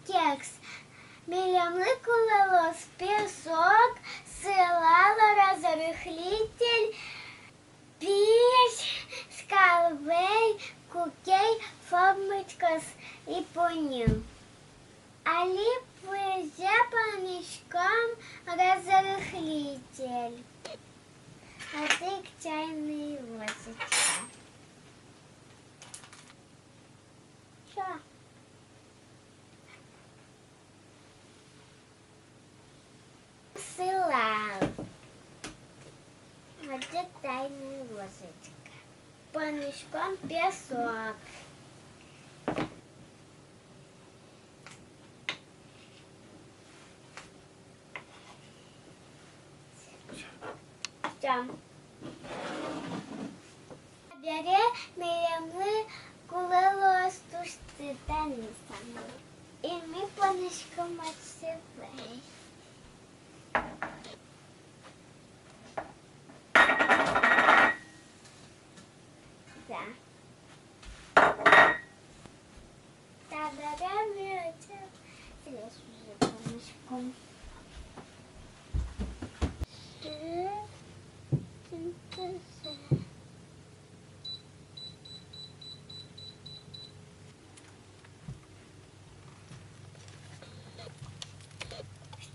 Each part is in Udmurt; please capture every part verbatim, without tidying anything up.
Кекс. Милемлы кулэ луоз песок, сылал, разрыхлитель, пизь, скал вӧй, кукей, формочкаос и пуньы. Али пыже понӥськом разрыхлитель. Одӥг чайной ложечка. Всё. Сылал. Одӥг чайной ложечка. Понӥськом песок. Всё. Табере милемлы кулэ луоз тусьты, тани самой. И ми понӥськом отчы вӧй. Да. Табере ми отчы вӧй уже понӥськом.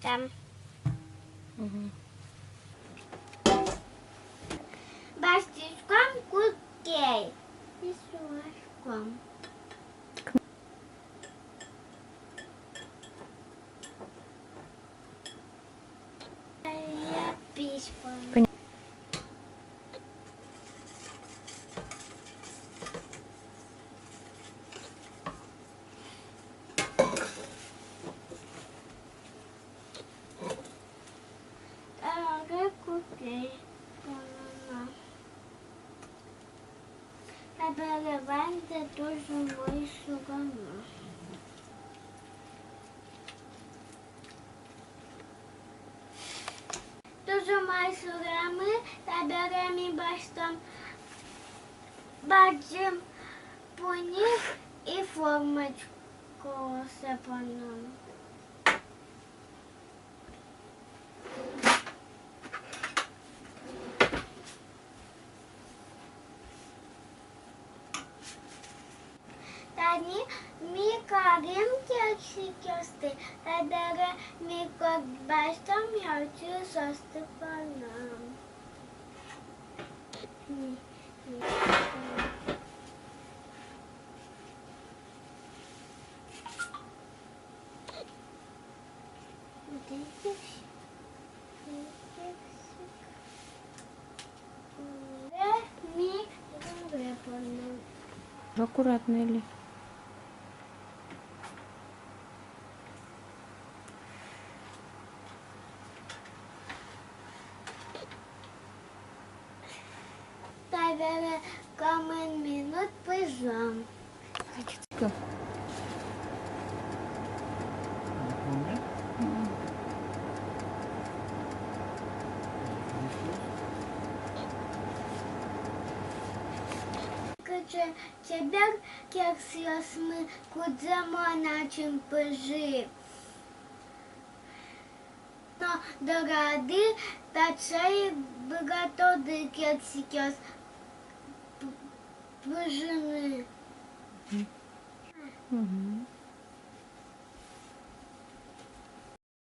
Там. Мгм. Басьтӥськом кукей. И сыласьком. Табере кукей понна. Табере ваньзэ туж умой сурамы. Туж умой сурамы, табере ми басьтом бадӟым пуньы и формочкаоссэ поном. Тани ми карим кексикъёсты, табере ми кӧт басьтом, отчы соосты поном. Аккуратно, Эля. Табере куамын минут пыжом. Кыӵе чебер кексъёсмы, кудзэ мон ачим пыжи. Но дорады таӵе ик быгатоды кексикъёс п-, пыжыны. Мгм.